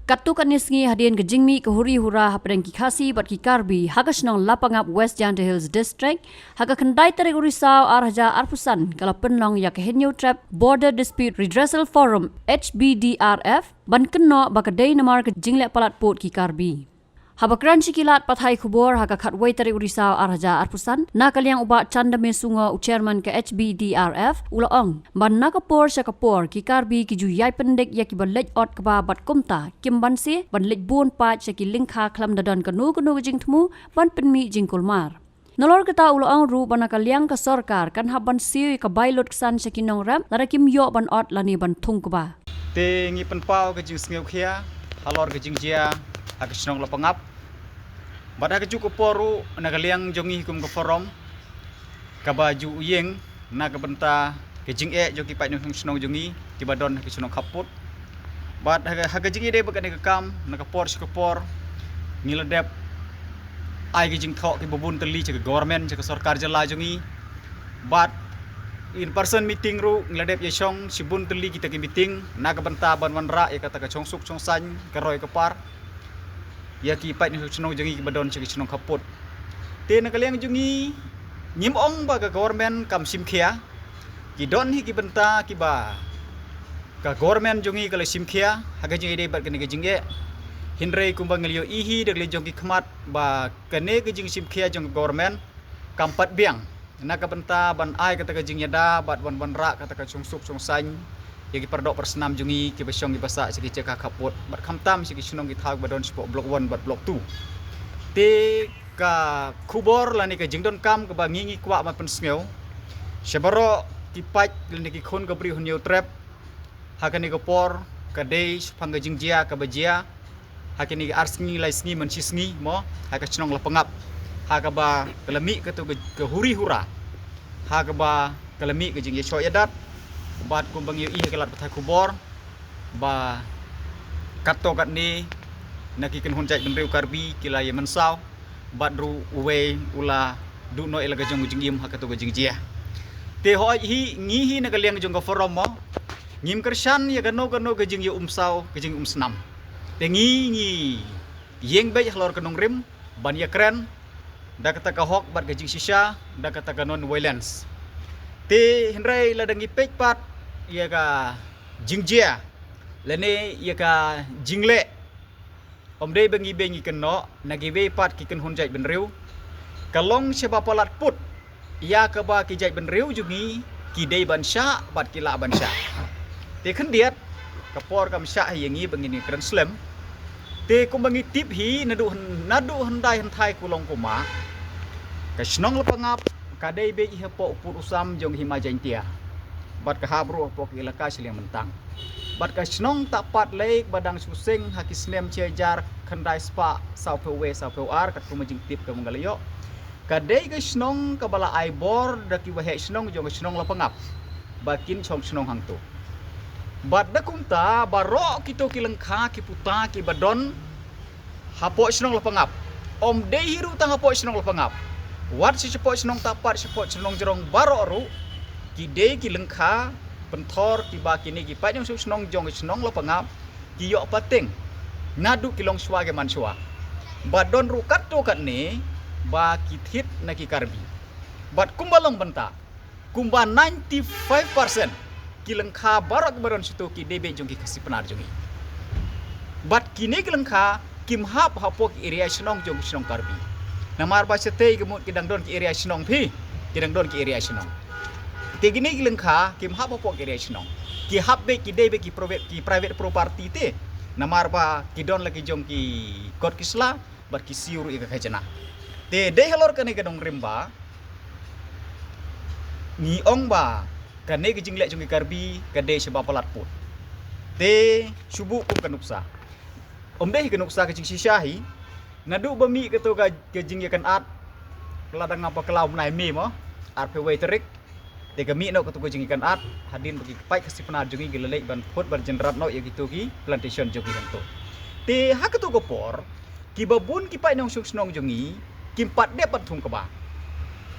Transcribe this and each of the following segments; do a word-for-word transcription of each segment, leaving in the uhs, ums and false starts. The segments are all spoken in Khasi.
Katto katne sngi hadien ka jingmih ka huri hura hapdeng ki Khasi bad ki Karbi ha ka shnong Lapangap, West Jaintia Hills District, ha ka khyndai tarik u Risaw ar hajar arphew san, ka la pynlong ïa ka Hynñiewtrep Border Dispute Redressal Forum, H B D R F, ban kynnoh ba ka dei namar ka jingleh palat pud ki Karbi. Haba kren sha ki lad pathai khubor ha ka khatwei tarik u Risaw ar hajar arphew san, na ka liang u Bah Chandame Sungo, u chairman ka H B D R F, u la ong ba na ka por sha ka por ki Karbi ki ju ïai pyndik ïa kiba leit ot kba bad kumta kim banse ban leit bun paid sha ki lyngkha khlem da don kano kano ka jingthmu ban pynmih jingkulmar. Nalor kata u la ong ruh ba na ka liang ka sorkar kan hap ban siew ïa ka bai lut ksan sha ki nongrep lada kim ïoh ban ot lane ban thung kba. Te ngi pynpaw ka jingsngewkhia halor ka jingjia ha ka shnong Lapangap. Bad ha kajuh ka por ruh na ka liang jong ngi kum ka forum kaba ju ïeng na ka bynta ka jingeh jong ki paid nongshong shnong jong ngi kiba don ha ka shnong Khappud. Bad ha ka, ha ka jingïadei bad kane ka kam, na ka por sha ka por ngi la dep ai ka jingthoh kiba bun tylli sha ka government, sha ka sorkar jylla jong ngi. Bad in person meeting ruh ngi la dep ïashong shibun tylli kita ki meeting na ka bynta ban wanrah ïa kata ka shongsuk shongsaiñ, ka roi ka par ïa ki paid nongshong shnong jong ngi kiba don sha ka shnong Khappud. Te na ka liang jong ngi ngim ong ba ka government kam shim khia. Ki don hi ki bynta kiba ka government jong ngi ka la shim khia ha ka jingïadei bad kane ka jingeh. Hynrei kumba ngi la ïohi hi da ka liang jong ki khmat ba kane ka jingshim khia jong ka government kam pat biang na ka bynta ban ai kata ka jingïada bad ban wanrah kata ka shongsuk shongsaiñ ïa ki paradoh parasnam jong ngi kiba shong kiba sah sha ki jaka Khappud bad khamtam sha ki shnong ki thaw kiba don shapoh Block One bad Block Two. Te ka khubor lane ka jingdonkam kaba ngi ngi kwah ban pynsngew sha baroh ki paid lane ki khun ka briew Hynñiewtrep ha kane ka por ka dei shaphang ka jingjia kaba jia ha kine ki ar sngi lai sngi man shi sngi mo, ha ka shnong Lapangap, ha kaba ka la mih kato ka, ka huri hura, ha kaba ka la mih ka jingïashoh ïadat. Bad kumba ngi ïohi ha ki lad pathai khubor ba katto katne na ki kynhun jaitbynriew Karbi ki la ïa mynsaw bad ruh uwei u la duh noh ïa la ka jong ka jingim ha kato ka jingjia. Te hooid hi ngi hi na ka liang jong ka forum mo, ngim kyrshan ïa kano kano ka jingïaumsaw ka jingïaumsnam. Te ngi ngi ïeng beit halor ka nongrim ban ïakren da kata ka hok bad ka jingshisha, da kata ka non violence. Te hynrei lada ngi peit pat ïa ka jingjia lane ïa ka jingleh, ym dei ba ngi beit ngi kynnoh na kiwei pat ki kynhun jaitbynriew, ka long shaba palat pud ïa kaba ki jaitbynriew jong ngi ki dei ban shah bad ki lah ban shah. Te khyndiat ka por kam shah hi ïa ngi ba ngin ïakren slem. Te kumba ngi tip hi naduh hyn-, naduh hyndai hynthai kulong kumah, ka shnong Lapangap ka dei beit hi hapoh u pud u sam jong ka hima Jaiñtia bad ka hap ruh hapoh ka ilaka shiliang myntang. Bad ka shnong Tahpat lei ba dang shu seng ha ki snem shi hajar khyndai spah sawphew wei sawphew ar, katkum ka jingtip kaba nga la ïoh, ka dei ka shnong kaba la ai bor da ki waheh shnong jong ka shnong Lapangap ba kin shong shnong hangto. Bad da kumta baroh kito ki lyngkha ki puta kiba don hapoh shnong Lapangap, ym dei hi ruh tang hapoh shnong Lapangap, wat sha shapoh shnong Tahpat, shapoh shnong Jrong baroh ruh, ki dei ki lyngkha pynthor kiba kine ki paid nongshong shnong jong ka shnong Lapangap ki ïoh pateng naduh ki longshuwa ki manshuwa. Ba don ruh katto katne ba ki thied na ki Karbi. Bad kumba long bynta, kumba ninety-five percent ki lyngkha baroh kiba don shato ki dei beit jong ki Khasi Pnar jong ngi. Bad kine ki lyngkha kim hap hapoh ki area shnong jong ki shnong Karbi. Namar ba shatei ka mut ki dang don ki area shnong phi, ki dang don ki area shnong. Te kine ki lyngkha kim hap hapoh ki area shnong. Ki hap beit, ki dei beit ki private, ki private property te. Namar ba ki don la ki jong ki kot ki sla bad ki siew ruh ïa ka khajna. Te dei halor kane ka nongrim ba ngi ong ba kane ka jingleh jong ki Karbi ka dei shaba palat pud. Te shu buh kum ka nuksa, ym dei hi ka nuksa ka jingshisha hi. Naduh ba mih kato ka, ka jingïakynad, la dang ngam bakla u bnai May mo, arphew wei tarik. Te ka mih noh kato ka jingïakynad hadien ba ki paid Khasi Pnar jong ngi ki la leit ban phut ban jynrat noh ïa kito ki plantation jong ngi hangto. Te ha kato ka por kiba bun ki paid nongshong shnong jong ngi kim pat dep ban thung kba.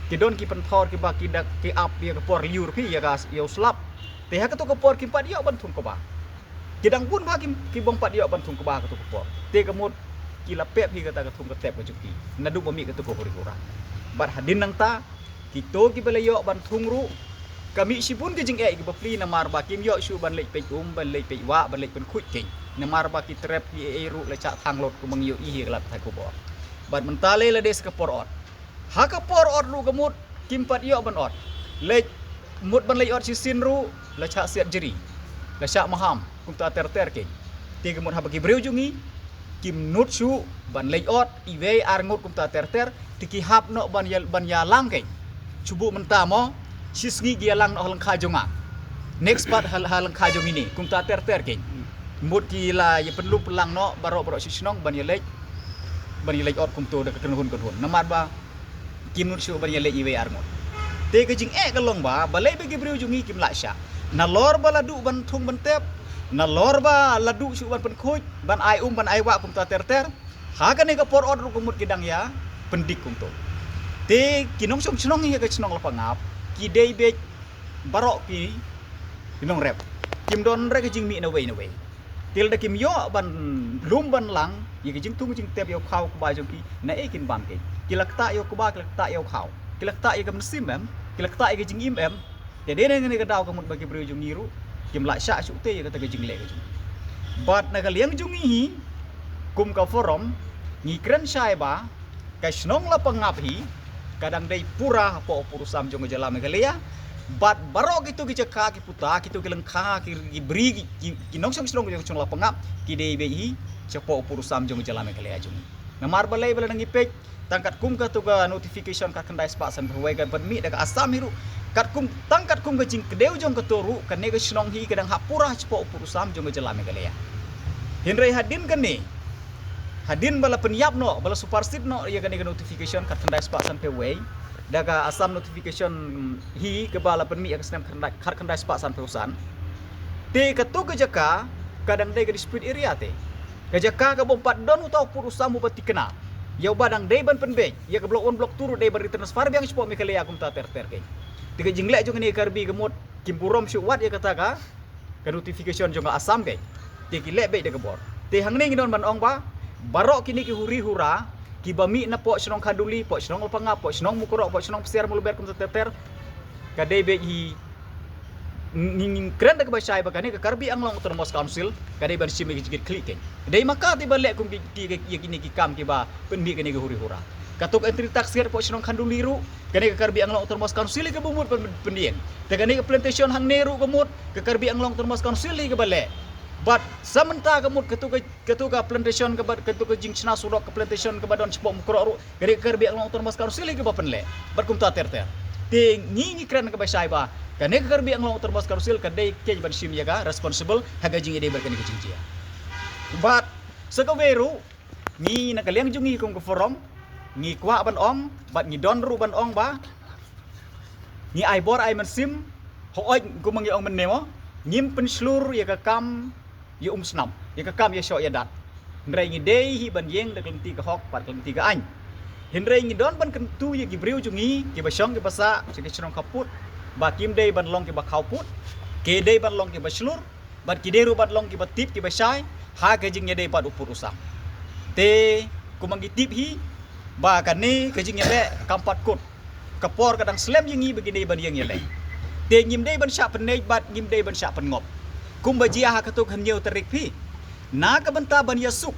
Ki don ki pynthor kiba ki da ki ap ïa ka por lyiur phi, ïa ka, ïa u slap. Te ha kato ka por kim pat ïoh ban thung kba. Ki dang bun ba ki, ki bym pat ïoh ban thung kba ha kato ka por. Te ka mut ki la pep hi kata ka thung ka tep ka jong ki. Naduh ba mih kato ka huri hura. Bad hadien nangta, kito kiba la ïoh ban thung ruh, ka mih shibun ka jingeh kiba plie namar ba kim ïoh shuh ban leit peit um, ban leit peit wah, ban leit pynkhuid keiñ. Namar ba ki trep ki ei ei ruh la shah thang lut kumba ngi ïohi hi ka lad pathai khubor. Bad mynta lei la dei sa ka por ot. Ha ka por ot ruh ka mut kim pat ïoh ban ot. Leit mut ban leit ot shisien ruh la shah siat jri. La shah maham kumta ter ter keiñ. Te ka mut haba ki briew jong ngi kim nud shuh ban leit ot iwei ar ngut kumta ter ter, te ki hap noh ban ïa, ban ïalang keiñ. Shu buh mynta mo, shi sngi ki ïalang noh ha lyngkha jong nga. Next pat ha, ha lyngkha jong ine kumta ter ter keiñ. Mut ki la ïa pynlum pynlang noh baroh baroh shi shnong ban ïa leit, ban ïa leit ot kumto da ka kynhun kynhun. Namar ba kim nud shuh ban ïa leit iwei ar ngut. Te ka jingeh ka long ba balei ba ki briew jong ngi kim lah shah. Nalor ba la duh ban thung ban tep, nalor ba la duh shuh ban pynkhuid, ban ai um, ban ai wah kumta ter ter. Ha kane ka por ot ruh ka mut ki dang ïa pyndik kumto. Te ki nongshong shnong hi ha ka shnong Lapangap ki dei beit baroh ki, ki nongrep. Kim don re ka jingmih na wei na wei. Te lada kim ïoh ban lum ban lang ïa ka jingthung jingtep ïa u khaw kba jong ki, naei kin bam keiñ. Ki la ktah ïa u kba, ki la ktah ïa u khaw, ki la ktah ïa ka mynsiem em, ki la ktah ïa ka jingim em. Te dei na kane ka daw ka mut ba ki briew jong ngi ruh kim lah shah shuh te ïa kata ka jingleh ka jong ngi. Bad na ka liang jong ngi hi kum ka forum ngi kren shai ba ka shnong Lapangap hi ka dang dei pura hapoh u pud u sam jong ka jylla Meghalaya. Bad baroh kito ki jaka, ki puta, kito ki lyngkha, ki, ki bri, ki, ki, ki nongshong shnong jong ka shnong Lapangap ki dei beit hi shapoh u pud u sam jong ka jylla Meghalaya jong ngi. Namar balei, balei ngi peit tang katkum kato ka notification khatkhyndai spah sanphew wei ka pynmih da ka Assam hi ruh, katkum, tang katkum ka jingkdew jong kato ruh kane ka shnong hi ka dang hap pura shapoh u pud u sam jong ka jylla Meghalaya. Hynrei hadien kane, hadien ba la pynïap noh, ba la supersede noh ïa kane ka notification khatkhyndai spah sanphew wei da ka Assam notification hi kaba la pynmih ha ka snem khatkhyndai, khatkhyndai spah sanphew san. Te kato ka jaka ka dang dei ka dispute area te. Ka jaka ka bym pat don uta u pud u sam uba thikna ïa uba dang dei ban pynbeit ïa ka Block One, Block Two ruh dei ban retransfer biang shapoh Meghalaya kumta ter ter keiñ. Te ka jingleh jong kane ka Karbi ka mut kim burom shuh wat ïa kata ka, ka notification jong ka Assam keiñ. Te ki leh beit da ka bor. Te hangne ngi don ban ong ba baroh kine ki huri hura kiba mih napoh shnong Khanduli, poh shnong Lapangap, poh shnong Mukroh, poh shnong Psiar Mawlybyrne kumta ter ter, ka dei beit hi. Ngi, ngi kren da kaba shai ba kane ka Karbi Anglong Autonomous Council ka dei ban shim ïa ki jingkitkhlieh keiñ. Dei ma ka te ba leh kum ki, ki, ki, ïa kine ki kam kiba pynmih kane ka huri hura. Kato ka entry tax gate hapoh shnong Khanduli ruh kane ka Karbi Anglong Autonomous Council hi kaba mut ban pynïeng. Te kane ka plantation hangne ruh ka mut ka Karbi Anglong Autonomous Council hi kaba leh. Bad sa mynta ka mut kato ka, kato ka plantation kaba, kato ka jingshna surok ka plantation kaba don shapoh Mukroh ruh kane ka Karbi Anglong Autonomous Council hi kaba pynleh. Bad kumta ter ter. Te ngi, ngi kren kaba shai ba kane ka Karbi Anglong Autonomous Council ka dei keiñ ban shim ïa ka responsible ha ka jingïadei bad kane ka jingjia. Bad sa kawei ruh ngi na ka liang jong ngi kum ka forum ngi kwah ban ong bad ngi don ruh ban ong ba ngi ai bor ai mynsiem, hooid kumba ngi ong mynne mo, ngim pynshlur ïa ka kam ïa umsnam, ïa ka kam ïashoh ïadat. Hynrei ngi dei hi ban ïeng da ka lynti ka hok bad ka lynti ka aiñ. Hynrei ngi don ban kyntu ïa ki briew jong ngi kiba shong kiba sah sha ki shnong khapud ba kim dei ban long kiba khawpud, ki dei ban long kiba shlur bad ki dei ruh ban long kiba tip kiba shai ha ka jingïadei bad u pud u sam. Te kumba ngi tip hi ba kane ka jingïaleh kam pat kut. Ka por ka dang slem ïa ngi ba ngi dei ban ïeng ïaleh. Te ngim dei ban shah pynïeng bad ngim dei ban shah pynngop. Kumba jia ha kato ka hynñiew tarik phi, na ka bynta ban ïasuk,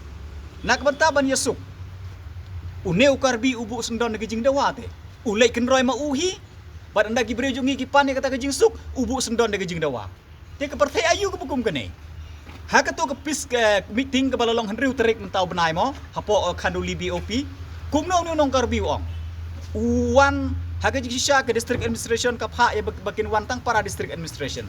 na ka bynta ban ïasuk, une u Karbi u buh syndon da ka jingdawa te u leit kynroi ma u hi. Bad ynda ki briew jong ngi ki pan ïa kata ka jingsuk, u buh syndon da ka jingdawa. Te ka pyrthei aïu kaba kum kane? Ha kato ka peace, eh, meeting kaba la long hynriew tarik mynta u bnai mo hapoh, eh, Khanduli B O P, kumno une u nong Karbi u ong? U wan ha ka jingshisha ka district administration ka phah ïa ba, ba kin wan tang para district administration.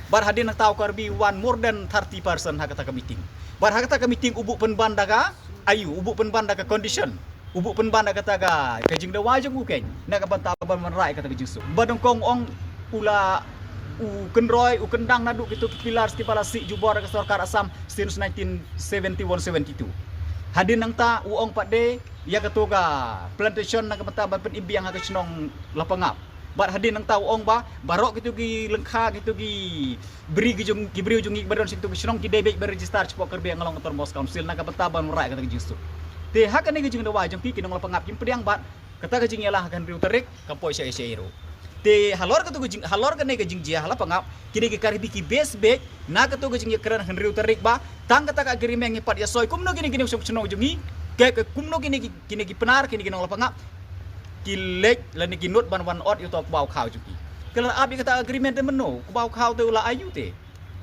Bad hadien nangta u Karbi u wan more than thirty person ha kata ka meeting. Bad ha kata ka meeting u buh pynban da ka aïu, u buh pynban da ka condition, u buh pynban da kata ka, ka jingdawa jong u keiñ na ka bynta ban wanrah ïa kata ka jingsuk. Ba nyngkong u ong u la, u kynroi, u kyndang naduh kito ki pillars kiba la sih jubor da ka sorkar Assam since nineteen seventy-one seventy-two. Hadien nangta u ong pat de ïa kato ka plantation na ka bynta ban pynim biang ha ka shnong Lapangap. Bad hadien nangta u ong ba baroh kito ki lyngkha, kito ki briew ki jong, ki briew jong ngi ba don sha kito ki shnong ki dei beit ban register shapoh Karbi Anglong Autonomous Council na ka bynta ban wanrah ïa kata ka jingsuk. Te ha kane ka jingdawa jong ki, ki nongla pangap kim pdiang bad kata ka jingïalang ha ka hynriew tarik kam poi sha ei sha ei ruh. Te halor kata ka jing, halor kane ka jingjia ha la pangap, kine ki Karbi ki base beit na kata ka jingïakren hynriew tarik ba tang kata ka agreement ngi pat ïa soi. Kumno kine ki nongshong shnong jong ngi, ke, ke kumno kine ki, kine ki Pnar, kine ki nongla pangap ki leit lane ki nud ban wan ot ïa uto u kbaw khaw jong ki? Ka la ap ïa kata agreement te mynno? U kbaw khaw te u la ai ïa u te,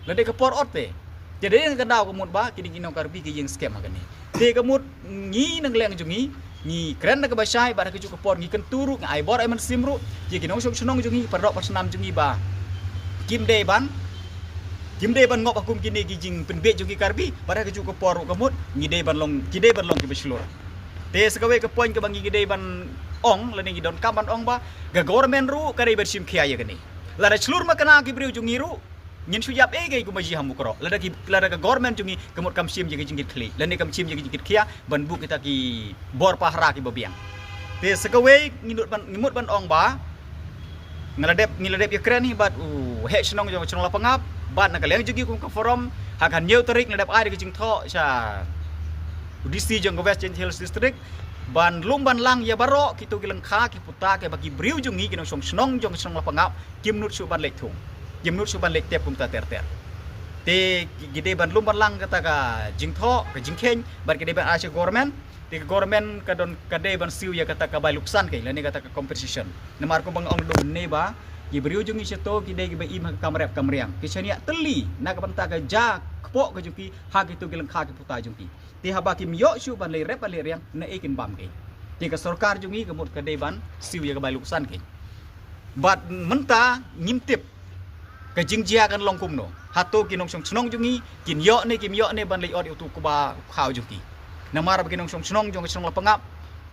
lane ka por ot te? Te dei na ka daw ka mut ba kine ki nong Karbi ki ïeng skhem ha kane. Te ka mut ngi na ka liang jong ngi, ngi kren da kaba shai bad ha kajuh ka por ngi kyntu ruh, ngi ai bor ai mynsiem ruh ïa ki nongshong shnong jong ngi, para doh para snam jong ngi ba kim dei ban, kim dei ban ngop ha kum kine ki jingpynbiej jong ki Karbi, bad ha kajuh ka por ruh ka mut ngi dei ban long, ki dei ban long kiba shlur. Te sa kawei ka point kaba ngi dei ban ong lane ngi donkam ban ong ba ka government ruh ka dei ban shim khia ïa kane. Lada shlur makna ki briew jong ngi ruh, ngin shu ïap ei ei kumba ji ha Mukroh. Lada ki, lada ka government jong ngi ka mut kam shim ïa ka jingkitkhlieh lane kam shim ïa ka jingkitkhia ban buh kita ki bor pahara kiba biang. Te sa kawei ngi mut ban, ngi mut ban ong ba nga la dep, ngi la dep ïakren hi bad u heh shnong jong ka shnong Lapangap bad na ka liang jong ngi kum ka forum, ha ka hynñiew tarik nga la dep ai da ka jingthoh sha u D C jong ka West Jaintia Hills District ban lum ban lang ïa baroh kito ki lyngkha ki puta kiba ki briew jong ngi, ki nongshong shnong jong ka shnong Lapangap kim nud shuh ban leit thung, kim nud shuh ban leit tep kumta ter ter. Te ki, ki dei ban lum ban lang kata ka jingthoh, ka jingkheiñ bad ki dei ban ai sha government. Te ka government ka don, ka dei ban siew ïa kata ka bai luksan keiñ lane kata ka compensation. Namar kumba nga ong da u mynne ba ki briew jong ngi shato ki dei kiba im ha ka kam rep kam riang, ki shaniah tylli na ka bynta ka ja kpoh ka jong ki ha kito ki lyngkha ki puta jong ki. Te haba kim ïoh shuh ban leit rep ban leit riang, na ei kin bam keiñ? Te ka sorkar jong ngi ka mut ka dei ban siew ïa ka bai luksan keiñ. Bad mynta ngim tip ka jingjia kan long kumno. Hato ki nongshong shnong jong ngi kin ïoh ne kim ïoh ne ban leit ot ïa uto u kbaw khaw jong ki? Namar ba ki nongshong shnong jong ka shnong Lapangap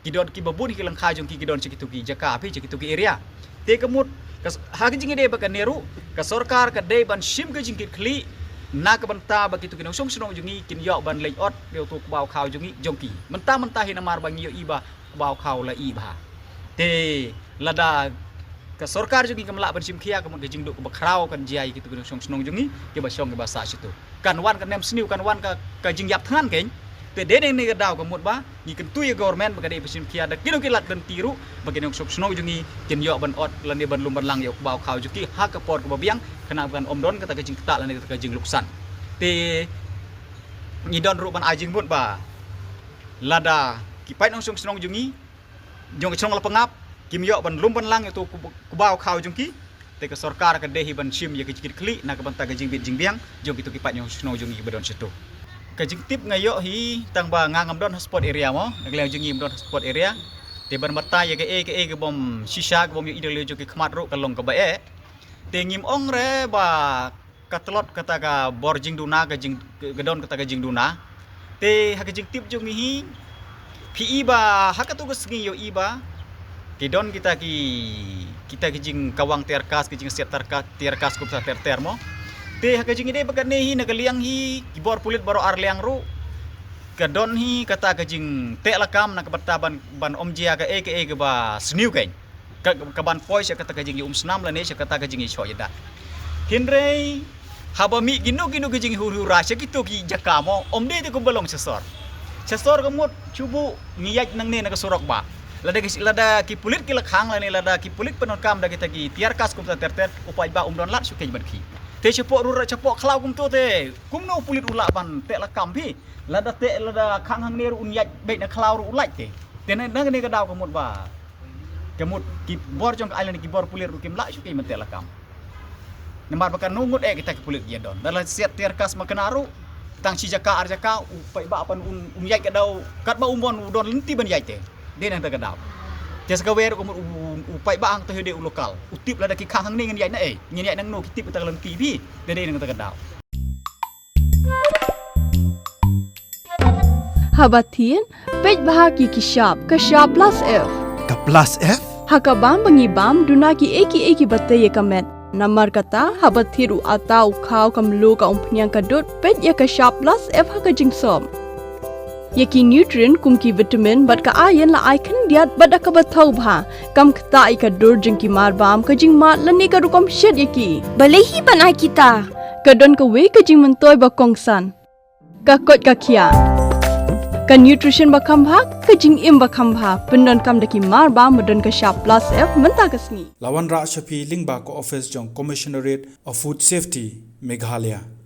ki don kiba bun ki lyngkha jong ki, ki don sha kito ki jaka phi, sha kito ki area. Te ka mut ka s-, ha ka jingïadei bad kane ruh ka sorkar ka dei ban shim ka jingkitkhlieh na ka bynta ba kito ki nongshong shnong jong ngi kin ïoh ban leit ot ïa uto u kbaw khaw jong ngi, jong ki. Mynta mynta hi namar ba ngi ïohi ba kbaw khaw la ih bha. Te lada ka sorkar jong ngi kam lah ban shim khia, ka mut ka jingduh kaba khraw kan jia ïa kito ki nongshong shnong jong ngi kiba shong kiba sah shato. Kan wan ka nemsniew, kan wan ka, ka jingïap thngan keiñ. Te dei na kane ka daw ka mut ba ngi kyntu ïa ka government ba ka dei ban shim khia da kino ki lad lynti ruh ba ki nongshong shnong jong ngi kin ïoh ban ot lane ban lum ban lang ïa u kbaw khaw jong ki ha ka por kaba biang, khnang ba kan ym don kata ka jingktah lane kata ka jingluksan. Te ngi don ruh ban ai jingmut ba lada ki paid nongshong shnong jong ngi jong ka shnong Lapangap kim ïoh ban lum ban lang ïa uto u kb-, kbaw khaw jong ki, te ka sorkar ka dei hi ban shim ïa ka jingkitkhlieh na ka bynta ka jingbit jingbiang jong kito ki paid nongshong shnong jong ngi kiba don shato. Ka jingtip nga ïoh hi, tang ba nga ngam don ha spot area mo, na ka liang jong ngi ngim don ha spot area. Te ban batai ïa kaei kaei kabym shisha, kabym ïohi da ka liang jong ki khmat ruh ka long kaba eh. Te ngim ong re ba ka tlot kata ka bor jingduna, ka jing, ka don kata ka jingduna. Te ha ka jingtip jong ngi hi, phi i ba ha kato ka sngi ïohi ba ki don kita ki, kita ki jingkawang tear gas, ki jingsiat tear gas, tear gas kumta ter ter mo. Te ha ka jingïadei bad kane hi, na ka liang hi ki bor pulit baroh ar liang ruh ka don hi kata ka jingteh lakam na ka bynta ban, ban ym jia kaei kaei kaba sniew keiñ, ka, ka ban poi sha kata ka jingïaumsnam lane sha kata ka jingïashoh ïadat. Hynrei haba mih kino kino ki jingïahur hura sha kito ki jaka mo, ym dei te kumba long sha sor. Sha sor ka mut shu buh ngi ïaid nangne na ka surok bah. Lada ki, lada ki pulit ki la khang lane lada ki pulit pyndonkam da kita ki tear gas kumta ter ter, u paidbah um don lad shuh keiñ ban khie. Te shapoh rura, shapoh khlaw kumto te kumno u pulit u lah ban teh lakam phi? Lada teh, lada khang hangne ruh un ïaid beit na khlaw ruh u lait te. Te na, na kane ka daw ka mut ba ka mut ki bor jong ka aiñ lane ki bor pulit ruh kim lah shuh keiñ ban teh lakam. Namar ba kano ngut eh kita ki pulit ki ïa don. Lada la siat tear gas makna ruh tang shi jaka ar jaka, u paidbah pat un, un ïaid ka daw katba u mon u don lynti ban ïaid te. Dei na kata ka daw. Te sa kawei ruh ka mut u, u paidbah hangta hi u dei u local, u tip lada ki khang hangne ngin ïaid na ei, ngin ïaid nangno, ki tip kata ka lynti phi. Te dei na kata ka daw. Haba thied, peit bha ki, ki shap, ka shap Plus F. Ka Plus F? Ha ka bam ba ngi bam, duna kiei kiei kiba tei ïa ka met. Namar kata, haba thied u atta, u khaw, ka mluh, ka umphniang, ka dud, peit ïa ka shap Plus F ha ka jingsop. Ïa ki nutrient kum ki vitamin bad ka iron la ai khyndiat bad da kaba thaw bha. Kam ktah ïa ka dur jong ki marbam, ka jingmad lane ka rukom shet ïa ki. Balei hi ban ai kita? Ka don kawei ka jingmyntoi ba kongsan. Ka koit ka khiah. Ka nutrition ba kham bha, ka jingim ba kham bha. Pyndonkam da ki marbam ba don ka shap plus F mynta ka sngi. La wanrah sha phi lyngba ka office jong Commissionerate of Food Safety, Meghalaya.